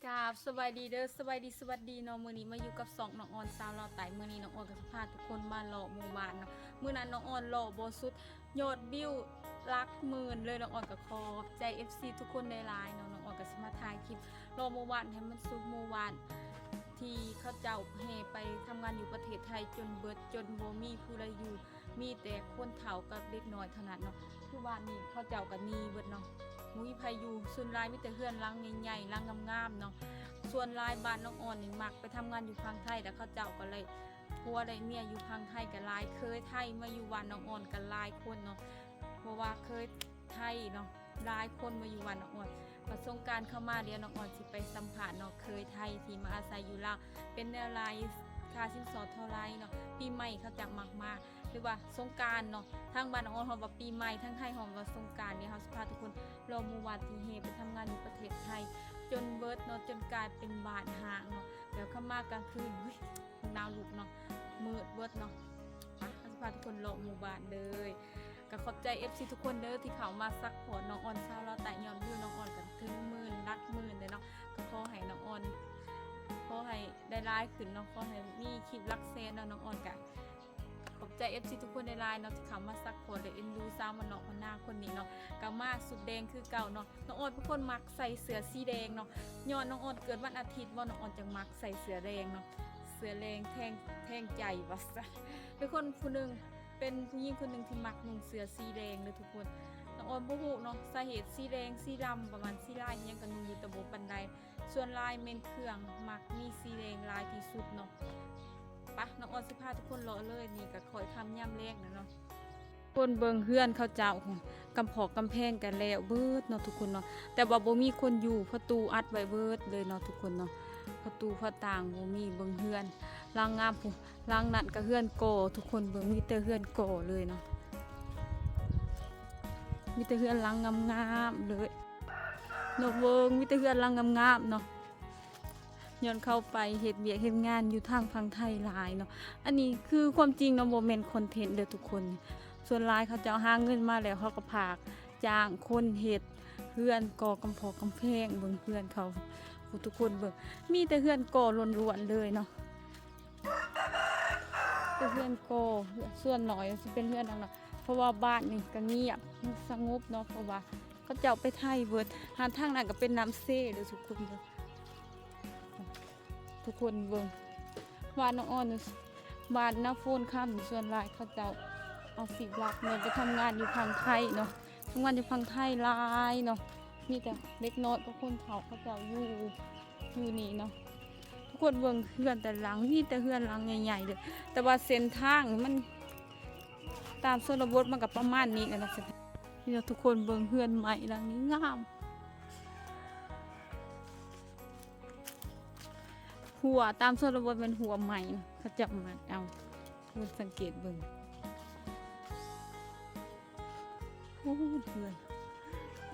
ກາບສະບາຍດີເດີ ສະບາຍດີ ສະຫວັດດີເນາະ. ມື້ນີ້ມາຢູ່ກັບຊ່ອງນ້ອງອອນຊາວລາວໃຕ້. ມື້ນີ້ນ້ອງອອນກໍຊິພາທຸກຄົນມາເລາະໝູ່ບ້ານເນາະ. ມື້ນັ້ນນ້ອງອອນເລາະບໍ່ສຸດ ຍອດວິວຫຼັກໝື່ນເລີຍ. ນ້ອງອອນກໍຂອບໃຈເອັຟຊີທຸກຄົນຫຼາຍໆເນາະ. ນ້ອງອອນກໍຊິມາຖ່າຍຄລິບເລາະໝູ່ບ້ານໃຫ້ມັນສຸດໝູ່ບ້ານ ທີ່ເຂົາເຈົ້າແຫ່ໄປທຳງານຢູ່ປະເທດໄທຈົນເບິດ ຈົນບໍ່ມີຜູ້ໃດຢູ່ ມີແຕ່ຄົນເຖົ້າກັບເດັກນ້ອຍເທົ່ານັ້ນເນາະ. ຄືບ້ານນີ້ເຂົາເຈົ້າກໍໜີເບິດເນາະ ບໍ່ມີໃຜຢູ່ ສ່ວນຫຼາຍມີແຕ່ເຮືອນຫຼັງໃຫຍ່ໆ ຫຼັງງາມໆເນາະ. ສ່ວນຫຼາຍບ້ານນ້ອງອອນນີ້ມັກໄປທຳງານຢູ່ຝັ່ງໄທ ແລ້ວເຂົາເຈົ້າກໍເລີຍ ຜົວໄດ້ເມຍຢູ່ຝັ່ງໄທກໍຫຼາຍ ເຄີຍໄທມາຢູ່ບ້ານນ້ອງອອນກໍຫຼາຍຄົນເນາະ ເພາະວ່າເຄີຍໄທເນາະ ຫຼາຍຄົນມາຢູ່ບ້ານນ້ອງອອນ. ບັດສົງການເຂົ້າມາ ດຽວນ້ອງອອນຊິໄປສຳພາດເນາະ ເຄີຍໄທທີ່ມາອາໄສຢູ່ລາວ ເປັນແນວໃດ ຄ່າສິນສອດເທົ່າໃດເນາະ. ປີໃໝ່ເຂົາຈະມັກມາ ຫຼືວ່າສົງການເນາະ ທາງບ້ານນ້ອງອອນເຮົາວ່າປີໃໝ່ ທາງໄທເຮົາວ່າສົງການ. ດຽວເຮົາຊິພາທຸກຄົນເລາະໝູ່ບ້ານທີ່ແຫ່ໄປທຳງານຢູ່ປະເທດໄທຈົນເບິດເນາະ ຈົນກາຍເປັນບ້ານຮ້າງເນາະ. ດຽວເຂົ້າມາກາງຄືນ ຫວຍ ໜາວລຸກເນາະ ມືດເບິດເນາະ. ໄປ ເຮົາຊິພາທຸກຄົນເລາະໝູ່ບ້ານເລີຍ. ກໍຂອບໃຈເອັຟຊີທຸກຄົນເດີທີ່ເຂົ້າມາຊັບພອດນ້ອງອອນຊາວລາວໃຕ້ ຍອດວິວນ້ອງອອນກໍເຖິງໝື່ນ ຫຼັກໝື່ນເລີຍເນາະ. ກໍຂໍໃຫ້ນ້ອງອອນ ຂໍໃຫ້ໄດ້ຫຼາຍຂຶ້ນເນາະ ຂໍໃຫ້ມີຄລິບຫຼັກແສນເນາະ. ນ້ອງອອນກໍຂອບໃຈເອັຟຊີທຸກຄົນຫຼາຍໆເນາະ ທີ່ເຂົ້າມາຊັບພອດ ແລະ ເອັນດູສາວບ້ານນອກບ້ານນາຄົນນີ້ເນາະ. ກໍມາຊຸດແດງຄືເກົ່າເນາະ. ນ້ອງອອນເປັນຄົນມັກໃສ່ເສື້ອສີແດງເນາະ ຍ້ອນນ້ອງອອນເກີດວັນອາທິດບໍ ນ້ອງອອນຈຶ່ງມັກໃສ່ເສື້ອແດງເນາະ. ເສື້ອແດງແທງ ແທງໃຈວ່າຊັ້ນ ເປັນຄົນຜູ້ໜຶ່ງ ເປັນຜູ້ຍິງຄົນໜຶ່ງທີ່ມັກນຸ່ງເສື້ອສີແດງເດີທຸກຄົນ. ນ້ອງອອນບໍ່ຮູ້ເນາະ ສາເຫດສີແດງ ສີດຳ ປະມານສີລາຍຫຍັງກໍນຸ່ງຢູ່ ແຕ່ບໍ່ປານໃດ. ສ່ວນຫຼາຍແມ່ນເຄື່ອງມັກມີສີແດງຫຼາຍທີ່ສຸດເນາະ. ປະ ນ້ອງອອນຊິພາທຸກຄົນເລາະເລີຍ. ນີ້ກໍຄ່ອຍຄ່ຳຍາມແລງແລ້ວເນາະ. ຄົນເບິ່ງເຮືອນເຂົາເຈົ້າ ກຳພອກກຳແພງກໍແລ້ວເບິດເນາະທຸກຄົນເນາະ ແຕ່ວ່າບໍ່ມີຄົນຢູ່ ປະຕູອັດໄວ້ເບິດເລີຍເນາະທຸກຄົນເນາະ. ປະຕູປະຕ່າງບໍ່ມີ. ເບິ່ງເຮືອນຫຼັງງາມພຸ້ນ ຫຼັງນັ້ນກໍເຮືອນກໍ່ ທຸກຄົນເບິ່ງ ມີແຕ່ເຮືອນກໍ່ເລີຍເນາະ ມີແຕ່ເຮືອນຫຼັງງາມໆເລີຍເນາະ. ເບິ່ງ ມີແຕ່ເຮືອນຫຼັງງາມໆເນາະ ຍ້ອນເຂົາໄປເຮັດວຽກເຮັດງານຢູ່ທາງຝັ່ງໄທຫຼາຍເນາະ. ອັນນີ້ຄືຄວາມຈິງເນາະ ບໍ່ແມ່ນຄອນເທັນເດີທຸກຄົນ. ສ່ວນຫຼາຍເຂົາເຈົ້າຫາເງິນມາແລ້ວ ເຂົາກໍພາກຈ້າງຄົນເຮັດເຮືອນ ກໍ່ກຳພອກກຳແພງ. ເບິ່ງເຮືອນເຂົາ ໂອ້ ທຸກຄົນເບິ່ງ ມີແຕ່ເຮືອນກໍ່ລ້ວນໆເລີຍເນາະ ແຕ່ເຮືອນກໍ່. ສ່ວນໜ້ອຍຊິເປັນເຮືອນຫຼັງນ້ອຍ ເພາະວ່າບ້ານນີ້ກໍງຽບສະຫງົບເນາະ ເພາະວ່າ ເຂົາເຈົ້າໄປໄທເບິດ. ຫາທາງນັ້ນກໍເປັນນ້ຳເຊເດີທຸກຄົນເດີ ທຸກຄົນເບິ່ງ. ບ້ານນ້ອງອອນ ບ້ານນາໂພນຄຳ ສ່ວນຫຼາຍເຂົາເຈົ້າອາຊີບຫຼັກແມ່ນໄປທຳງານຢູ່ຝັ່ງໄທເນາະ ທຳງານຢູ່ຝັ່ງໄທຫຼາຍເນາະ. ມີແຕ່ເດັກນ້ອຍກັບຄົນເຖົ້າເຂົາເຈົ້າຢູ່ ຢູ່ນີ້ເນາະ. ທຸກຄົນເບິ່ງເຮືອນແຕ່ລະຫຼັງ ມີແຕ່ເຮືອນຫຼັງໃຫຍ່ໆເດີ ແຕ່ວ່າເສັ້ນທາງມັນ ຕາມຊົນນະບົດມັນກໍປະມານນີ້ແຫຼະເນາະ. ນີ້ເນາະ ທຸກຄົນເບິ່ງເຮືອນໄມ້ຫຼັງນີ້ງາມ ຮົ້ວຕາມຊົນນະບົດແມ່ນຮົ້ວໄມ້ ເຂົາເຈົ້າມັດເອົາ. ທຸກຄົນສັງເກດເບິ່ງ ໂອ້ ເຮືອນ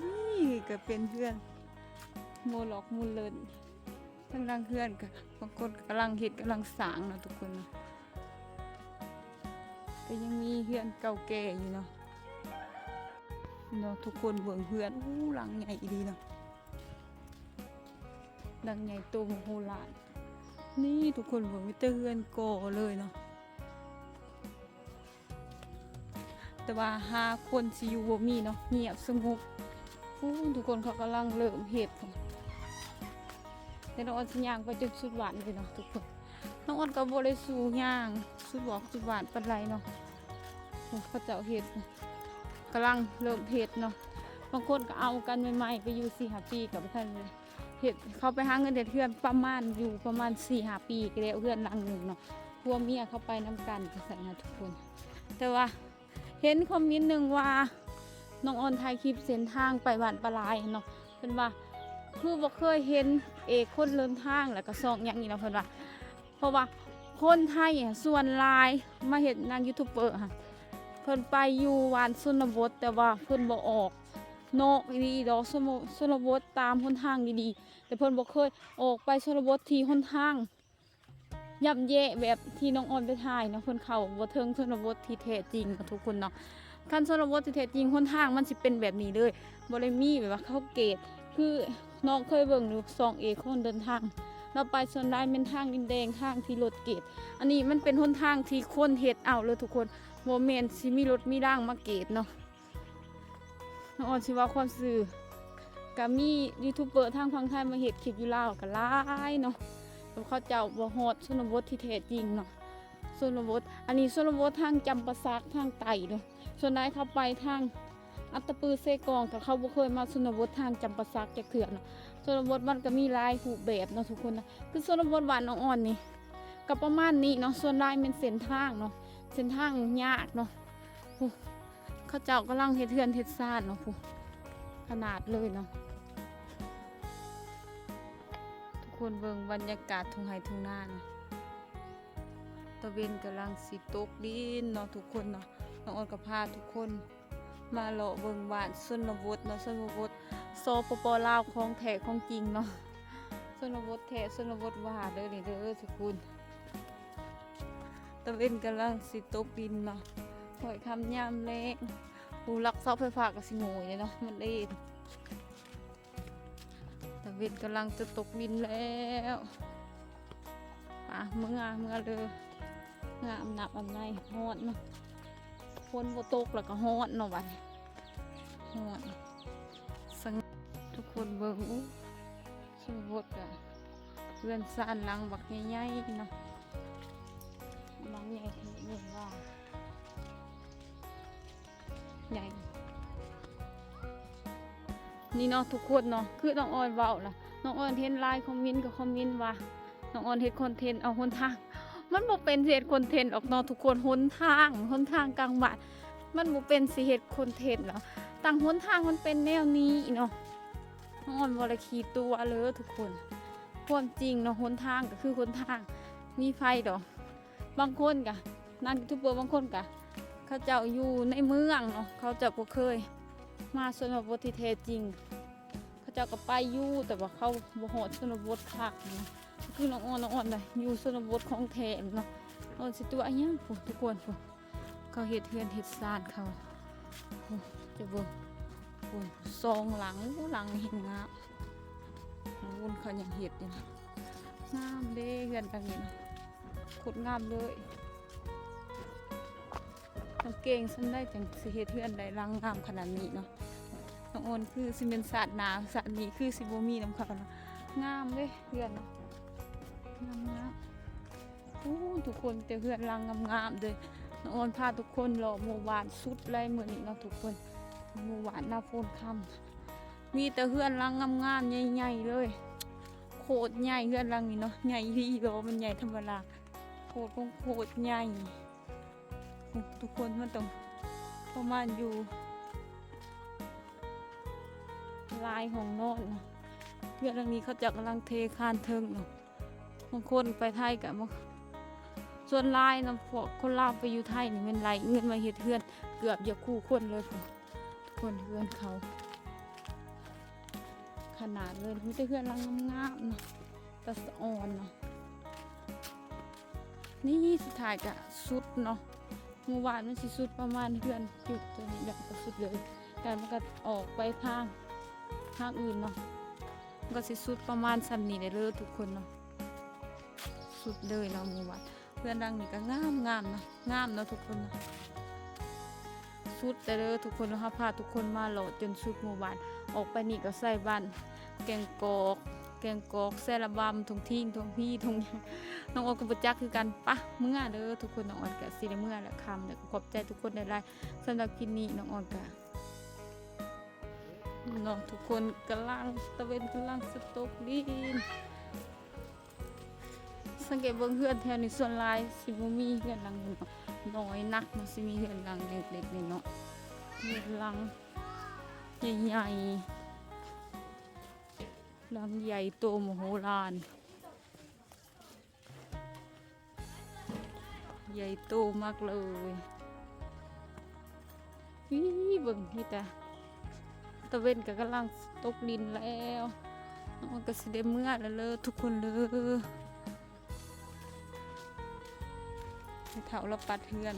ນີ້ກໍເປັນເຮືອນໂມລັອກໂມເລີນ. ທາງຫຼັງເຮືອນກໍບາງຄົນກໍກຳລັງເຮັດ ກຳລັງສ້າງເນາະທຸກຄົນເນາະ ກໍຍັງມີເຮືອນເກົ່າແກ່ຢູ່ເນາະ ເນາະ. ທຸກຄົນເບິ່ງເຮືອນ ໂອ້ ຫຼັງໃຫຍ່ອີ່ຫຼີເນາະ ຫຼັງໃຫຍ່ໂຕມະໂຫລານ. ນີ້ທຸກຄົນເບິ່ງ ມີແຕ່ເຮືອນກໍ່ເລີຍເນາະ. ແຕ່ວ່າຫາຄົນຊິຢູ່ບໍ່ມີເນາະ ງຽບສະຫງົບ. ໂອ້ ທຸກຄົນເຂົາກຳລັງເລີ່ມເຮັດ ແຕ່ນ້ອງອອນຊິຍ່າງໄປຈົນສຸດບ້ານເລີຍເນາະທຸກຄົນ. ນ້ອງອອນກໍບໍ່ໄດ້ສູ້ຍ່າງສຸດວອກສຸດບ້ານປານໃດເນາະ. ໂອ້ ເຂົາເຈົ້າເຮັດ ກຳລັງເລີ່ມເຮັດເນາະ. ບາງຄົນກໍເອົາກັນໃໝ່ໆ ໄປຢູ່ສີ່ຫ້າປີກໍບໍ່ທັນ ເຮັດ ເຂົາໄປຫາເງິນເຮັດເຮືອນປະມານ ຢູ່ປະມານສີ່ຫ້າປີກໍແລ້ວເຮືອນຫຼັງໜຶ່ງເນາະ ຜົວເມຍເຂົາໄປນຳກັນ ຈັ່ງຊັ້ນນະທຸກຄົນ. ແຕ່ວ່າເຫັນຄອມເມັນໜຶ່ງວ່າ ນ້ອງອອນຖ່າຍຄລິບເສັ້ນທາງໄປບ້ານປາຫຼາຍເນາະ ເພິ່ນວ່າຄືບໍ່ເຄີຍເຫັນເອກຄົນເດີນທາງ ແລ້ວກໍຊ່ອງຫຍັງນີ້ເນາະ ເພິ່ນວ່າ ເພາະວ່າຄົນໄທສ່ວນຫຼາຍມາເຮັດນາງຢູທູບເບີຫັ້ນ ເພິ່ນໄປຢູ່ບ້ານຊົນນະບົດ ແຕ່ວ່າເພິ່ນບໍ່ອອກນອກອີ່ຫຼີດອກ ຊົນ ຊົນນະບົດຕາມຫົນທາງດີໆ ແຕ່ເພິ່ນບໍ່ເຄີຍອອກໄປຊົນນະບົດທີ່ຫົນທາງຍ່ຳແຍ່ແບບທີ່ນ້ອງອອນໄປຖ່າຍເນາະ. ເພິ່ນເຂົ້າບໍ່ເຖິງຊົນນະບົດທີ່ແທ້ຈິງເນາະທຸກຄົນເນາະ. ຄັນຊົນນະບົດທີ່ແທ້ຈິງ ຫົນທາງມັນຊິເປັນແບບນີ້ເລີຍ ບໍ່ໄດ້ມີແບບວ່າເຂົາເກດ ຄືນ້ອງເຄີຍເບິ່ງຢູ່ຊ່ອງເອກຄົນເດີນທາງ ລາວໄປສ່ວນຫຼາຍແມ່ນທາງດິນແດງ ທາງທີ່ລົດເກດ. ອັນນີ້ມັນເປັນຫົນທາງທີ່ຄົນເຮັດເອົາເລີຍທຸກຄົນ ບໍ່ແມ່ນຊິມີລົດມີລາງມາເກດເນາະ. ນ້ອງອອນຊິເວົ້າຄວາມຊື່ ກະມີຢູທູບເບີທາງຝັ່ງໄທມາເຮັດຄລິບຢູ່ລາວກະຫຼາຍເນາະ ແຕ່ເຂົາເຈົ້າບໍ່ຮອດຊົນນະບົດທີ່ແທ້ຈິງເນາະ. ຊົນນະບົດ ອັນນີ້ຊົນນະບົດທາງຈຳປາສັກທາງໃຕ້ເດີ້. ສ່ວນຫຼາຍເຂົາໄປທາງອັດຕະປືເຊກອງ ແຕ່ເຂົາບໍ່ເຄີຍມາຊົນນະບົດທາງຈຳປາສັກຈັກເທື່ອເນາະ. ຊົນນະບົດມັນກະມີຫຼາຍຮູບແບບເນາະທຸກຄົນນະ. ຄືຊົນນະບົດບ້ານນ້ອງອອນນີ້ກະປະມານນີ້ເນາະ. ສ່ວນຫຼາຍແມ່ນເສັ້ນທາງເນາະ ເສັ້ນທາງຍາກເນາະ. ໂອ້ ເຂົາເຈົ້າກຳລັງເຮັດເຮືອນເຮັດຊານເນາະ ພຸ້ນ ຂະໜາດເລີຍເນາະ. ທຸກຄົນເບິ່ງບັນຍາກາດທົ່ງໄຮ່ທົ່ງນາເນາະ. ຕາເວັນກຳລັງຊິຕົກດິນເນາະທຸກຄົນເນາະ. ນ້ອງອອນກໍພາທຸກຄົນມາເລາະເບິ່ງບ້ານຊົນນະບົດເນາະ ຊົນນະບົດ ສປປ ລາວ ຂອງແທ້ຂອງຈິງເນາະ. ຊົນນະບົດແທ້ ຊົນນະບົດວ່າເດີ້ນີ້ເດີ້ທຸກຄົນ. ຕາເວັນກຳລັງຊິຕົກດິນເນາະ. ຂ້ອຍຄ່ຳຍາມແລງ ຜູ້ລັກເສົາໄຟຟ້າກໍຊິໂງ່ຍເດ້ເນາະ ມັນເອງ. ຕາເວັນກຳລັງຈະຕົກດິນແລ້ວ. ປະ ເມືອ ເມືອເລີຍ ເມືອອາບນ້ຳອາບໃນ. ຮ້ອນເນາະ ຝົນບໍ່ຕົກແລ້ວກໍຮ້ອນເນາະບັດນີ້ ຮ້ອນ. ສັງ ທຸກຄົນເບິ່ງ ໂອ້ ຊົນນະບົດກະເຮືອນຊານຫຼັງບັກໃຫຍ່ໆເນາະ ຫຼັງໃຫຍ່ແທ້ເລີຍວ່າ ໃຫຍ່ ນີ້ເນາະທຸກຄົນເນາະ. ຄືນ້ອງອອນເວົ້າລະ ນ້ອງອອນເຫັນຫຼາຍຄອມເມັນກໍຄອມເມັນວ່າ ນ້ອງອອນເຮັດຄອນເທັນເອົາຫົນທາງ. ມັນບໍ່ເປັນຊິເຮັດຄອນເທັນດອກເນາະທຸກຄົນ. ຫົນທາງ ຫົນທາງກາງບ້ານ ມັນບໍ່ເປັນຊິເຮັດຄອນເທັນດອກ. ຕັ້ງຫົນທາງມັນເປັນແນວນີ້ເນາະ. ນ້ອງອອນບໍ່ໄດ້ຂີ້ຕົວະເລີຍທຸກຄົນ. ຄວາມຈິງເນາະ ຫົນທາງກໍຄືຫົນທາງ ມີໃຜດອກ. ບາງຄົນກະ ນັກຢູທູບເບີບາງຄົນກະ ເຂົາເຈົ້າຢູ່ໃນເມືອງເນາະ ເຂົາເຈົ້າບໍ່ເຄີຍມາຊົນນະບົດທີ່ແທ້ຈິງ. ເຂົາເຈົ້າກໍໄປຢູ່ ແຕ່ວ່າເຂົາບໍ່ຮອດຊົນນະບົດຄັກນະ. ຄືນ້ອງອອນ ນ້ອງອອນນະ ຢູ່ຊົນນະບົດຂອງແທ້ເນາະ. ນ້ອງອອນຊິຕົວະອີຫຍັງພຸ້ນ ທຸກຄົນພຸ້ນ ເຂົາເຮັດເຮືອນເຮັດຊານເຂົາ ໂອ້ ຈະເບິ່ງ ໂອ້ ສອງຫຼັງ ໂອ້ ຫຼັງແຮງງາມ. ບຸນເຂົາຍັງເຮັດຢູ່ນະ ງາມເດ້ເຮືອນຫຼັງນີ້ນະ ໂຄດງາມເລີຍ. ຕ້ອງເກັ່ງສ່ຳໃດຈັ່ງຊິເຮັດເຮືອນໄດ້ຫຼັງງາມຂະໜາດນີ້ເນາະ. ນ້ອງອອນຄືຊິແມ່ນຊາດໜ້າຊາດນີ້ຄືຊິບໍ່ມີນຳເຂົາເນາະ. ງາມເດ້ເຮືອນເນາະ ງາມໆ. ໂອ້ ທຸກຄົນ ມີແຕ່ເຮືອນຫຼັງງາມໆເດີ້. ນ້ອງອອນພາທຸກຄົນເລາະໝູ່ບ້ານສຸດເລີຍມື້ນີ້ເນາະທຸກຄົນ. ໝູ່ບ້ານນາໂພນຄຳ ມີແຕ່ເຮືອນຫຼັງງາມໆໃຫຍ່ໆເລີຍ. ໂຄດໃຫຍ່ເຮືອນຫຼັງນີ້ເນາະ ໃຫຍ່ອີ່ຫຼີບໍ່ ມັນໃຫຍ່ທຳມະດາ ໂຄດຂອງໂຄດໃຫຍ່. ໂອ້ ທຸກຄົນ ມັນຕ້ອງປະມານຢູ່ຫຼາຍຫ້ອງນອນເນາະ. ເຮືອນຫຼັງນີ້ເຂົາເຈົ້າກຳລັງເທຄານເທິງເນາະ. ບາງຄົນໄປໄທກະ ສ່ວນຫຼາຍນຳພວກຄົນລາວໄປຢູ່ໄທນີ້ແມ່ນໄລ່ເງິນມາເຮັດເຮືອນ ເກືອບຢາກຄູ່ຄົນເລີຍພຸ້ນ. ທຸກຄົນ ເຮືອນເຂົາຂະໜາດເລີຍ ມີແຕ່ເຮືອນຫຼັງງາມໆເນາະ ຕາສະອອນເນາະ. ນີ້ສຸດທ້າຍກະສຸດເນາະ ໝູ່ບ້ານມັນຊິສຸດປະມານເຮືອນຈຸດຕົວນີ້ແຫຼະ ກະສຸດເລີຍ. ກະມັນກະອອກໄປທາງ ທາງອື່ນເນາະ ມັນກະຊິສຸດປະມານສ່ຳນີ້ແຫຼະເດີທຸກຄົນເນາະ. ສຸດເລີຍເນາະໝູ່ບ້ານ. ເຮືອນຫຼັງນີ້ກະງາມໆເນາະ ງາມເນາະທຸກຄົນເນາະ. ສຸດແລ້ວເດີທຸກຄົນເນາະ ເຮົາພາທຸກຄົນມາເລາະຈົນສຸດໝູ່ບ້ານ. ອອກໄປນີ້ກະໃສ່ບ້ານແກງກອກ ແກງກອກ ແຊລະບຳ ທົ່ງທີງ ທົ່ງພີ່ ທົ່ງຫຍັງ ນ້ອງອອນກະບໍ່ຈັກຄືກັນ. ປະ ເມືອເດີທຸກຄົນ ນ້ອງອອນກະຊິໄດ້ເມືອແລ້ວ ຄ່ຳແລ້ວ. ກະຂອບໃຈທຸກຄົນຫຼາຍໆ ສຳລັບຄລິບນີ້ ນ້ອງອອນກະ ເນາະ ທຸກຄົນ ກຳລັງ ຕາເວັນກຳລັງຊິຕົກດິນ. ສັງເກດເບິ່ງເຮືອນແຖວນີ້ ສ່ວນຫຼາຍຊິບໍ່ມີເຮືອນຫຼັງນີ້ເນາະ ໜ້ອຍນັກເນາະ ຊິມີເຮືອນຫຼັງເລັກໆນີ້ເນາະ. ເຮືອນຫຼັງໃຫຍ່ໆ ຫຼັງໃຫຍ່ໂຕມະໂຫລານ. ໃຫຍ່ໂຕມາກເລີຍ. ອີ ເບິ່ງ ມີແຕ່ຕາເວັນກະກຳລັງຕົກດິນແລ້ວ. ນ້ອງອອນກະຊິໄດ້ເມືອແລ້ວເລີ ທຸກຄົນເລີ. ແມ່ເຖົ້າລາວປັດເຮືອນ.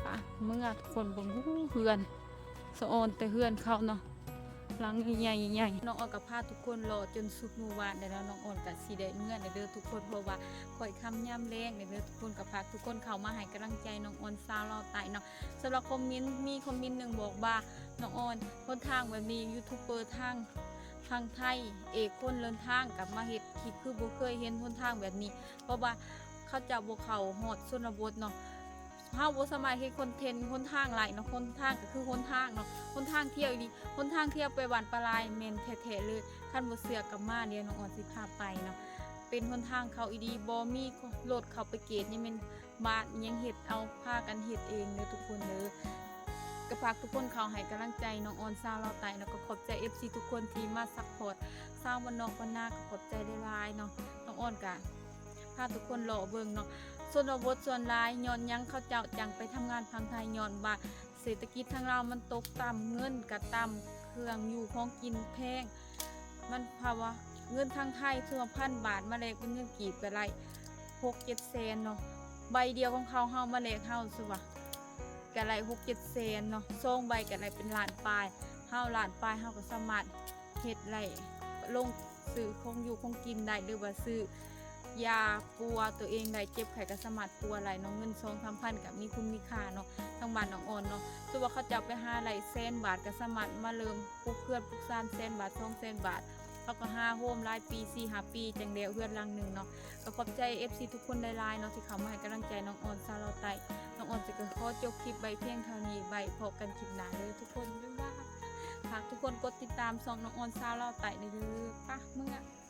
ປ ອ່ະ ເມື່ອທຸກຄົນເບິ່ງ ໂອ້ ເຮືອນສະອອນແຕ່ເຮືອນເຂົາເນາະ ຫຼັງໃຫຍ່ໆ. ນ້ອງອອນກໍພາທຸກຄົນເລາະຈົນສຸດໝູ່ບ້ານແລ້ວເນາະ. ນ້ອງອອນກໍຊິໄດ້ເມືອແລ້ວເດີທຸກຄົນ ເພາະວ່າຄ່ອຍຄ່ຳຍາມແລງແລ້ວເດີທຸກຄົນ. ກໍຝາກທຸກຄົນເຂົ້າມາໃຫ້ກຳລັງໃຈນ້ອງອອນຊາວລາວໃຕ້ເນາະ. ສຳລັບຄອມເມັນ ມີຄອມເມັນໜຶ່ງບອກວ່າ ນ້ອງອອນ ຫົນທາງແບບນີ້ ຢູທູບເບີທາງ ທາງໄທ ເອກຄົນເດີນທາງກັບມາເຮັດຄລິບ ຄືບໍ່ເຄີຍເຫັນຫົນທາງແບບນີ້ ເພາະວ່າເຂົາເຈົ້າບໍ່ເຂົ້າຮອດຊົນນະບົດເນາະ. ເຮົາບໍ່ສາມາດເຮັດຄອນເທັນຫົນທາງໄດ້ເນາະ. ຫົນທາງກໍຄືຫົນທາງເນາະ ຫົນທາງທ່ຽວອີ່ຫຼີ ຫົນທາງທ່ຽວໄປບ້ານປາລາຍ ແມ່ນແທ້ໆເລີຍ. ຄັນບໍ່ເຊື່ອກໍມາ ດຽວນ້ອງອອນຊິພາໄປເນາະ. ເປັນຫົນທາງເຂົ້າອີ່ຫຼີ ບໍ່ມີລົດເຂົ້າໄປເກດ ຍັງແມ່ນ ບ້ານຍັງເຮັດເອົາ ພາກັນເຮັດເອງເດີທຸກຄົນເດີ. ກໍຝາກທຸກຄົນເຂົ້າໃຫ້ກຳລັງໃຈນ້ອງອອນຊາວລາວໃຕ້ເນາະ. ກໍຂອບໃຈເອັຟຊີທຸກຄົນທີ່ມາຊັບພອດ ຊາວບ້ານນອກບ້ານນາ ກໍຂອບໃຈຫຼາຍໆເນາະ. ນ້ອງອອນກະພາທຸກຄົນເລາະເບິ່ງເນາະ ຊົນນະບົດສ່ວນຫຼາຍ ຍ້ອນຫຍັງເຂົາເຈົ້າຈັ່ງໄປທຳງານຝັ່ງໄທ? ຍ້ອນວ່າເສດຖະກິດທາງລາວມັນຕົກຕ່ຳ ເງິນກໍຕ່ຳ ເຄື່ອງຢູ່ຂອງກິນແພງ. ມັນພາວະເງິນທາງໄທ ສົມມຸດວ່າພັນບາດ ມາແລກເປັນເງິນກີບກໍໄດ້ຫົກເຈັດແສນເນາະ. ໃບດຽວຂອງເຂົາ ເຮົາມາແລກ ເຮົາ ສົມມຸດວ່າ ກໍໄດ້ຫົກເຈັດແສນເນາະ ສອງໃບກໍໄດ້ເປັນລ້ານປາຍ. ເຮົາລ້ານປາຍ ເຮົາກໍສາມາດເຮັດໄດ້ ລົງຊື້ຂອງຢູ່ຂອງກິນໄດ້ ຫຼືວ່າຊື້ຢາປົວຕົວເອງໄດ້ ເຈັບໄຂ້ກໍສາມາດປົວໄດ້ເນາະ. ເງິນສອງສາມພັນກໍມີຄຸນມີຄ່າເນາະ ທາງບ້ານນ້ອງອອນເນາະ. ສົມມຸດວ່າເຂົາເຈົ້າໄປຫາໄດ້ແສນບາດ ກໍສາມາດມາເລີ່ມ ປຸກເຮືອນປຸກຊານແສນບາດ ສອງແສນບາດ ເຮົາກໍຫາໂຮມຫຼາຍປີ ສີ່ຫ້າປີ ຈັ່ງແລ້ວເຮືອນຫຼັງໜຶ່ງເນາະ. ກໍຂອບໃຈເອັຟຊີທຸກຄົນຫຼາຍໆເນາະ ທີ່ເຂົ້າມາໃຫ້ກຳລັງໃຈນ້ອງອອນຊາວລາວໃຕ້. ນ້ອງອອນຈະກໍຂໍຈົບຄລິບໄວ້ພຽງເທົ່ານີ້ ໄວ້ພົບກັນຄລິບໜ້າເດີທຸກຄົນ. ບາຍບາຍ. ຝາກທຸກຄົນກົດຕິດຕາມຊ່ອງນ້ອງອອນຊາວລາວໃຕ້ເດີ. ປະ ເມືອ.